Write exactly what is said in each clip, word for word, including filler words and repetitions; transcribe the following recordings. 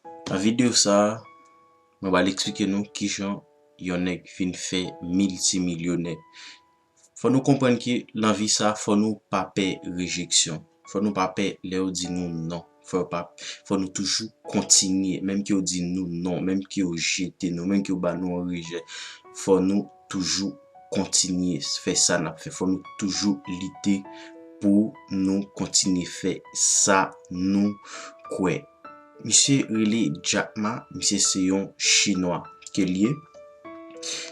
Nan videyo sa a, mwen pral eksplike nou kijan yon nèg vin fè miltimilyonè. Fò nou konprann ke nan vi sa, fò nou pa pè rejeksyon. Fò nou pa pè lè yo di nou non. Fò yo pa, fò nou toujou kontinye, menm ke yo di nou non, menm ke yo jete nou, menm ke yo ba nou yon rejè. Fò nou toujou kontinye fè sa n ap fè. Fò nou toujou lite pou nou kontinye fè sa nou kwè. Misye rele Jack Ma, misye se yon Chinwa ke l ye.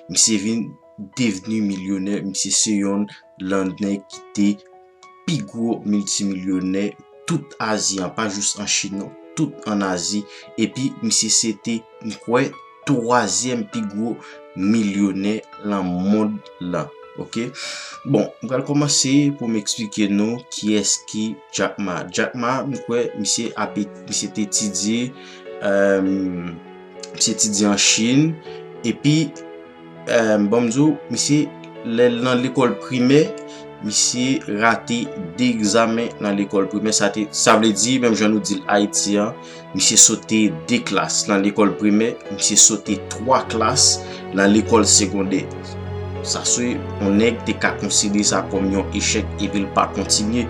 Misye vin devni milyonè, misye se yonn nan nèg ki te pi gwo miltimilyonè tout Azi an, pa jis an Chin non, tout an Azi. Epi misye se te, m kwè, twazyèm pi gwo milyonè nan mond lan. Oke? Bon, m pral kòmanse pou m eksplike nou kiyès ki Jack Ma. Jack Ma, m kwè, misye ape, misye te etidye, euh, misye etidye an Chin, epi, euh, bon, m di w, misye, lè l nan lekòl primè, misye rate de egzamen nan lekòl primè. Sa te, sa vle di, menm jan nou di l Ayiti an, misye sote de klas nan lekòl primè, misye sote twa klas nan lekòl segondè. Sa se yon nèg te ka konsidere sa kòm yon echèk epi l pa kontinye.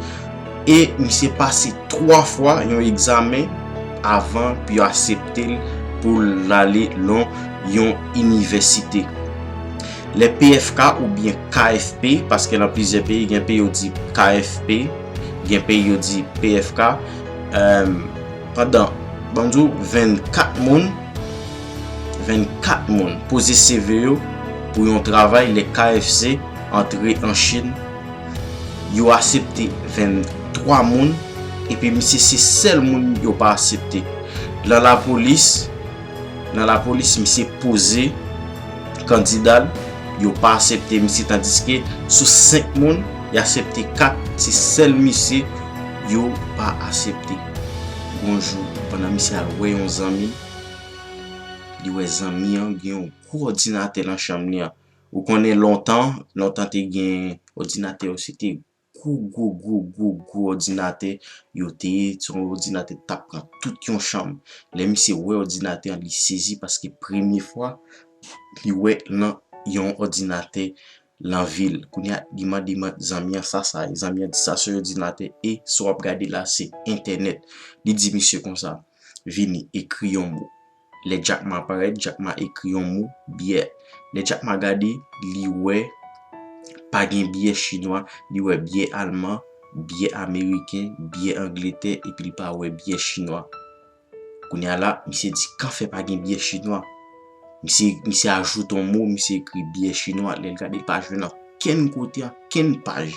E misye pase twa fwa yon egzamen avan pou yo aksepte l pou l ale nan yon inivèsite. Lè P F K oubyen K F P, paske nan plizyè peyi, gen peyi yo di K F P, gen peyi yo di P F K, euh, pandan, ban m di w, vennkat moun, vennkat moun poze C V yo pou yon travay, lè K F C antre an Chin, yo aksepte venntwa moun, epi misye se sèl moun yo pa aksepte. Nan lapolis, nan lapolis, misye poze kandida l, yo pa aksepte misye, tandiske sou senk moun, y aksepte kat, se sèl misye yo pa aksepte. Gon jou, pandan misye al wè yon zanmi, li wè zanmi an gen yon gwo òdinatè nan chanm li an. Ou konnen lontan, lontan te gen òdinatè yo, se te gwo, gwo, gwo, gwo, gwo òdinatè yo te ye, se yon òdinatè t ap pran tout yon chanm. Lè misye wè òdinatè an, li sezi paske premye fwa li wè nan yon òdinatè nan vi l. Kounye a, li mande zanmi an sa sa ye. Zanmi an di sa se yon òdinatè e sa w ap gade la se entènèt. Li di misye konsa, vini, ekri yon mo. Lè Jack Ma parèt, Jack Ma ekri yon mo, byè. Lè Jack Ma gade, li wè pa gen byè chinwa, li wè byè alman, byè ameriken, byè Angletè, epi li pa wè byè chinwa. Kounye a la, misye di, "Kanfè pa gen byè chinwa?" Misye, misye ajoute yon mo, misye ekri byè chinwa. Lè l gade, li pa jwenn ankenn kote, ankenn paj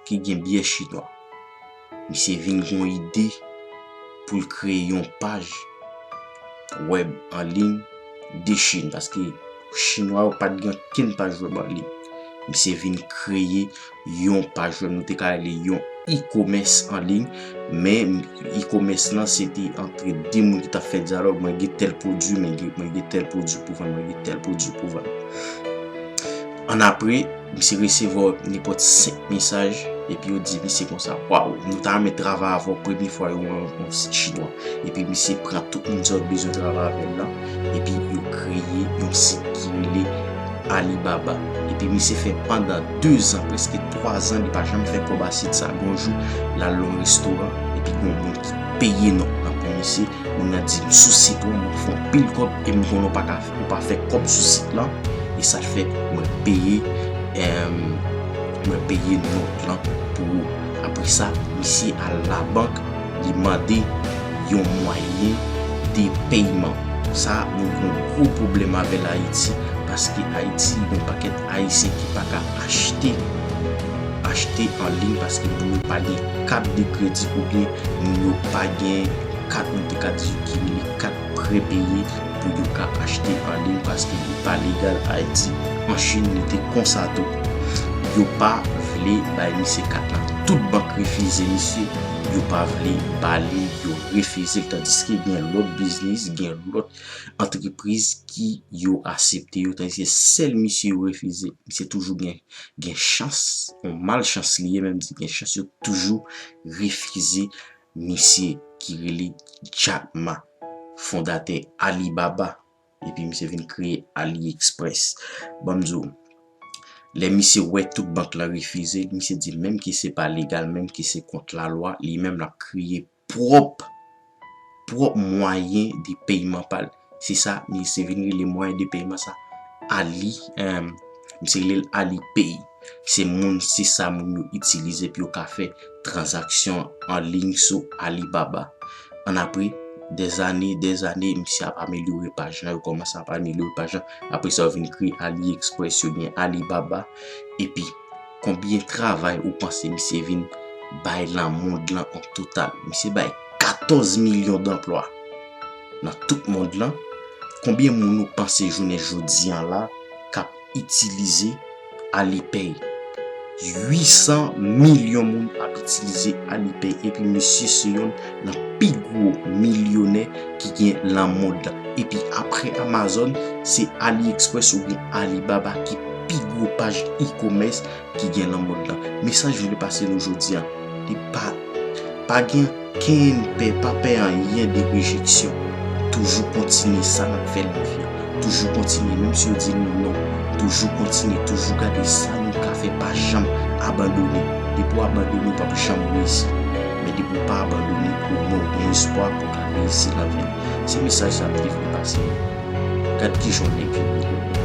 ki gen byè chinwa. Misye vin gen yon ide pou l kreye yon paj wèb an liy de Chin, paske chinwa yo pa t gen ankenn paj wèb an liy. Misye vin kreye yon paj wèb, nou te ka rele yon e-commerce an liy, men e-commerce lan se te antre de moun ki t ap fè dyalòg, mwen gen tèl pwodui, mwen gen, mwen gen tèl pwodui pou vann, mwen gen tèl pwodui pou vann. Annapre, misye resevwa nenpòt senk mesaj, epi yo di misye konsa, "Waw, nou ta renmen travay avè w, premye fwa yo wè yon, yon sit chinwa." Epi misye pran tout moun sa yo bezwen travay avè l lan, epi yo kreye yon sit ki rele Alibaba. Epi misye fè pandan de zan, prèske twa zan, li pa janm fè kòb a sit sa. Gon jou, l al nan yon restoran, epi gon moun ki peye nòt lan pou misye. Moun nan di m, "Sou sit ou an, mwen fè yon pil kòb, e m konnen w pa ka, ou pa fè kòb sou sit lan, e sa fè mwen peye, em, mwen peye nòt lan pou ou." Apre sa, misye al labank, li mande yon mwayen de peyman. Sa, nou gen yon gwo pwoblèm avè l Ayiti, paske Ayiti, gen yon pakèt Ayisyen ki pa ka achte, achte an liy paske moun yo pa gen kat de kredi oubyen moun yo pa gen kat, nou te ka di ki rele kat prepeye pou yo ka achte an liy paske li pa legal Ayiti. An Chin, li te konsa tou. Yo pa vle bay misye kat la. Tout bank refize misye, yo pa vle ba li, yo refize l. Tandiske gen lòt biznis, gen lòt antrepriz ki yo aksepte yo, tandiske sèl misye yo refize. Misye toujou gen, gen chans, yon malchans li ye, menm di gen chans yo toujou refize misye ki rele Jack Ma. fondatè Alibaba, epi misye vin kreye AliExpress. Ban m di w, lè misye wè tout bank lan refize l, misye di menm ke se pa legal, menm ke se kont lalwa, li menm l ap kreye pwòp pwòp mwayen de peyman pa l. Se sa misye vin rele mwayen de peyman sa Ali, um, misye rele l Alipay. Se moun, se sa moun yo itilize pou yo ka fè tranzaksyon an liy sou Alibaba. Annapre, dèzane, dèzane, misye ap amelyore paj lan, yo kòmanse ap amelyore paj lan. Apre sa, yo vin kreye AliExpress, yo gen Alibaba. Epi, konbyen travay ou panse misye vin bay lan mond lan an total? Misye bay katòz milyon danplwa nan tout mond lan. Konbyen moun ou panse jounen jodi an la k ap itilize Alipay? Uitsan milyon moun ap itilize Alipay, epi misye se yonn nan pi gwo milyonè ki gen lan mond lan. Epi apre Amazon, se AliExpress oubyen Alibaba ki pi gwo paj e-commerce ki gen lan mond lan. Mesaj m vle pase nou jodi an, li pa, pa gen kenn pè, pa pè anyen de rejeksyon. Toujou kontinye sa n ap fè nan vi an. Toujou kontinye, menm si yo di nou non. Toujou kontinye, toujou gade sa nou ka fè, pa janm abandone. Depi w abandone, w p ap janm reyisi. Men depi w pa abandone, omwen w gen espwa pou w ka reyisi nan vi an. Se mesaj sa m te vle pase. Gad kijan w nèg vin.